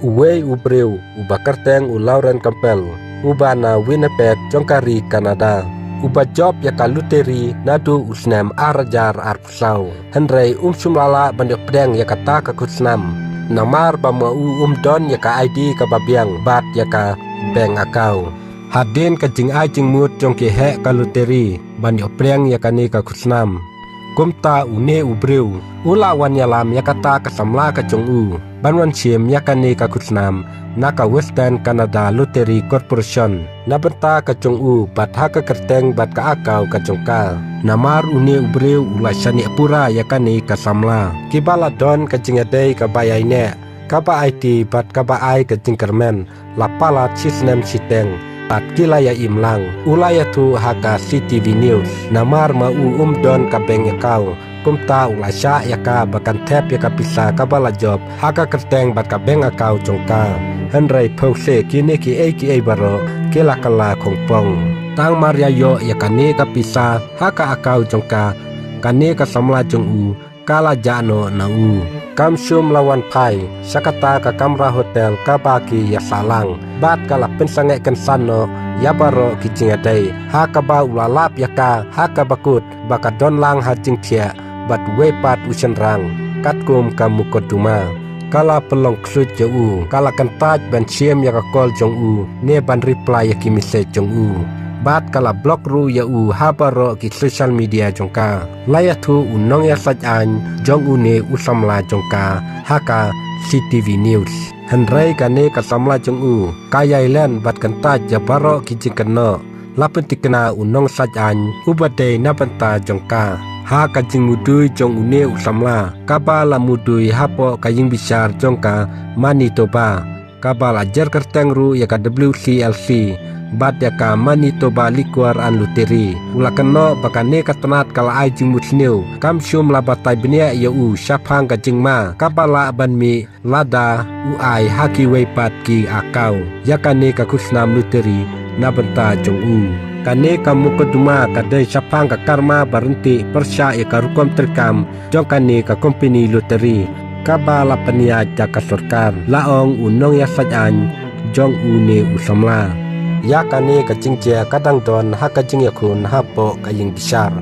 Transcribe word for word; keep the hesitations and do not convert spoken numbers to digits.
Uwei u briew uba kyrteng u Lauren Campbell, uba na Winnipeg jong ka ri Canada, uba jop ïa ka lottery naduh u snem ar hajar arphew saw. Hynrei um shym la lah ban ïoh pdiang ïa kata ka khusnam, namar ba ma u um don ïa ka I D kaba biang bad ïa ka bank account. Hadien ka jingai jingmut jong ki heh ka lottery ban ïoh pdiang ïa kane ka khusnam, kumta une u briew u la wan ïalam ïa kata ka samla ka jong u ban wan shim ïa kane ka khusnam na ka Western Canada Lottery Corporation na bynta ka jong u bad ha ka kyrteng bad ka account ka jong ka. Namar une u briew u la shaniah pura ïa kane ka samla, kiba la don ka jingïadei kaba ïaineh, kaba aiti bad kaba ai ka jingkyrmen la palat shi snem shiteng, bad ki la ïa im lang. U la ïathuh ha ka C T V News, namar ma u um don ka bank account, kumta u la shah ïa ka ba kan thep ïa ka pisa kaba la jop ha ka kyrteng bad ka bank account jong ka. Hynrei phew se kine kiei kiei baroh ki la kylla khongpong. Tang mar ïa ïoh ïa kane ka pisa ha ka account jong ka, kane ka samla jong u ka la jah noh na u. Kam shym la wan phai sha kata ka kamra hotel kaba ki ïa sah lang, bad ka la pynsangeh kynsan noh ïa baroh ki jingïadei, ha kaba u la lap ïa ka ha kaba kut ba ka don lang ha jingthiah bad uwei pat u shynrang katkum ka mukotduma. Ka la pynlong khluit ïa u, ka la kyntait ban shim ïa ka call jong u ne ban reply ïa ki message jong u, bad ka la block ruh ïa u ha baroh ki social media jong ka. La ïathuh u nongïasaid aiñ jong une u samla jong ka ha ka C T V News. Hynrei kane ka samla jong u ka ïai len bad kyntait ïa baroh ki jingkynnoh. La pyntikna u nongsaid aiñ uba dei na bynta jong ka ha ka jingmudui jong une u samla kaba la mudui hapoh ka ïingbishar jong ka Manitoba, kaba la jer kyrteng ruh ïa ka W C L C bad ïa ka Manitoba Liquor and Lottery. U la kynnoh ba kane ka tnat ka la ai jingmut sniew, kam shym la batai bniah ïa u shaphang ka jingma kaba lah ban mih lada u ai ha kiwei pat ki account ïa kane ka khusnam lottery na bynta jong u. Kane ka mukotduma ka dei shaphang ka karma ba ryntih pyrshah ïa ka rukom treikam jong kane ka company lottery kaba la pynïaid da ka sorkar, la ong u nongïasaid aiñ jong une u samla. Ïa kane ka jingjia ka dang don ha ka jingïakhun hapoh ka ïingbishar.